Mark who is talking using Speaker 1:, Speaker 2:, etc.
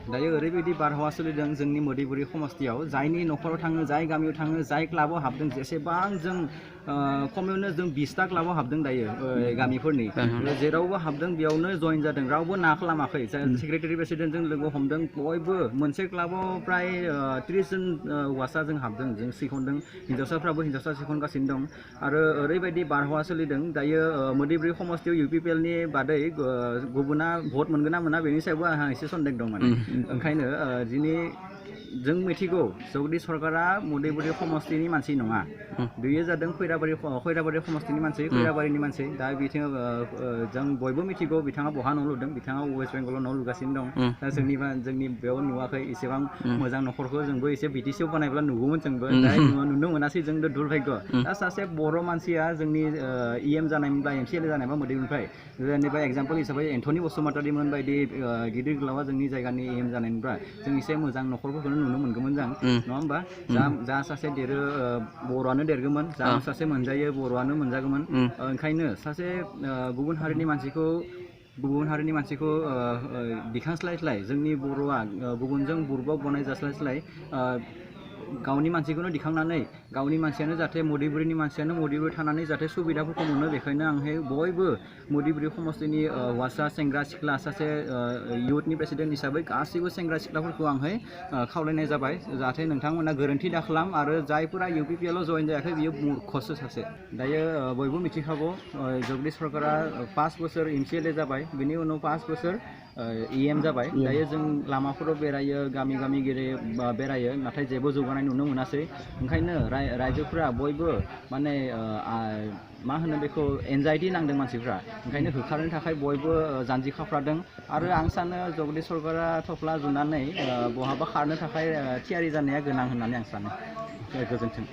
Speaker 1: दायो ओरैबायदि बारहावा सोलिदों जोंनि मोदैबुरि समस्थियाव जायनि न'खराव थाङो जाय गामियाव थाङो जाय क्लाबाव हाबदों जेसेबां जों खमावनो जों 20टा क्लाबाव हाबदों दायो गामिफोरनि जेरावबो हाबदों बेयावनो जइन जादों रावबो ना खालामाखै सेक्रेटारि प्रेसिडेन्टजों लोगो हमदों बयबो मोनसे क्लाबाव प्राय 30 जन हौवासा जों हाबदों जों सिखनदों हिन्जावसाफ्राबो हिन्जावसा सिखनगासिनो दं आरो ओरैबायदि बारहावा सोलिदों दायो मोदैबुरि समस्थियाव UPPLनि बादै गुबुना भट मोनगोन ना मोना बेनि सायावबो आंहा एसे सन्देह दं माने ओंखायनो दिनै जों मिथिगौ जगदि सरकारा मोदैबुरि समस्थिनि मानसि नङा बेयो जादों खैराबारि समस्थिनि मानसि खैराबारिनि मानसि दा बिथिं जों बयबो मिथिगौ बिथाङा बहा न' लुदों बिथाङा वेस्ट बेंगलाव न' लुगासिनो दं दा जोंनि बेयाव नुवाखै एसेबां मोजां न'खरखौ जोंबो एसे BTC आव बानायब्ला नुगौमोन जोंबो दा नुनो मोनासै जों दुर्भाग्य दा सासे बर' मानसिया जोंनि EM जानायमोनब्ला MCLA जानायबा मोदैबुरिनिफ्राय जेनेबा एग्जाम्पल हिसाबै एन्थनी बसुमतारीमोन बायदि गिदिर गोलावा जोंनि जायगानि EM जानायमोनब्ला जों एसे मोजां न'खरफोरखौनो नुनो मोनगौमोन जों नङा होमबा जा सासे देरो बर'आनो देरगौमोन जा सासे मोनजायो बर'आनो मोनजागौमोन ओंखायनो सासे गुबुन हारिनि मानसिखौ दिखांस्लायस्लाय जोंनि बर'आ गुबुनजों बुरबाव बनाय जास्लायस्लाय गावनि मानसिखौनो दिखांनानै गावनि मानसियानो जाहाथे मोदैबुरिनि मानसियानो मोदैबुरि थानानै जाहाथे सुबिदाफोरखौ मोनो बेखायनो आंहाय बयबो मोदैबुरि समस्थिनि हौवासा सेंग्रा सिख्ला सासे इयुथनि प्रेसिडेन्ट हिसाबै गासैबो सेंग्रा सिख्लाफोरखौ आंहाय खावलायनाय जाबाय जाहाथे नोंथांमोना गोरोन्थि दाखालाम आरो जायफोरा UPPL आव जइन जायाखै बियो मूर्खसो सासे दायो बयबो मिथिखागौ जगदीश सरकारा 5 बोसोर MCLA जाबाय बिनि उनाव 5 बोसोर EM जाबाय दायो जों लामाफोराव बेरायो गामि बेरायो नाथाय जेबो जौगानाय नुनो मोनासै ओंखायनो रायजोफोरा बयबो माने मा होनो बेखौ एनजाइटि नांदों मानसिफ्रा ओंखायनो होखारनो थाखाय बयबो जानजि खाफ्रादों आरो आं सानो जगदीश सरकारा थफ्ला जुनानै बहाबा खारनो थाखाय थियारि जानाया गोनां होननानै आं सानो गोजोन्थों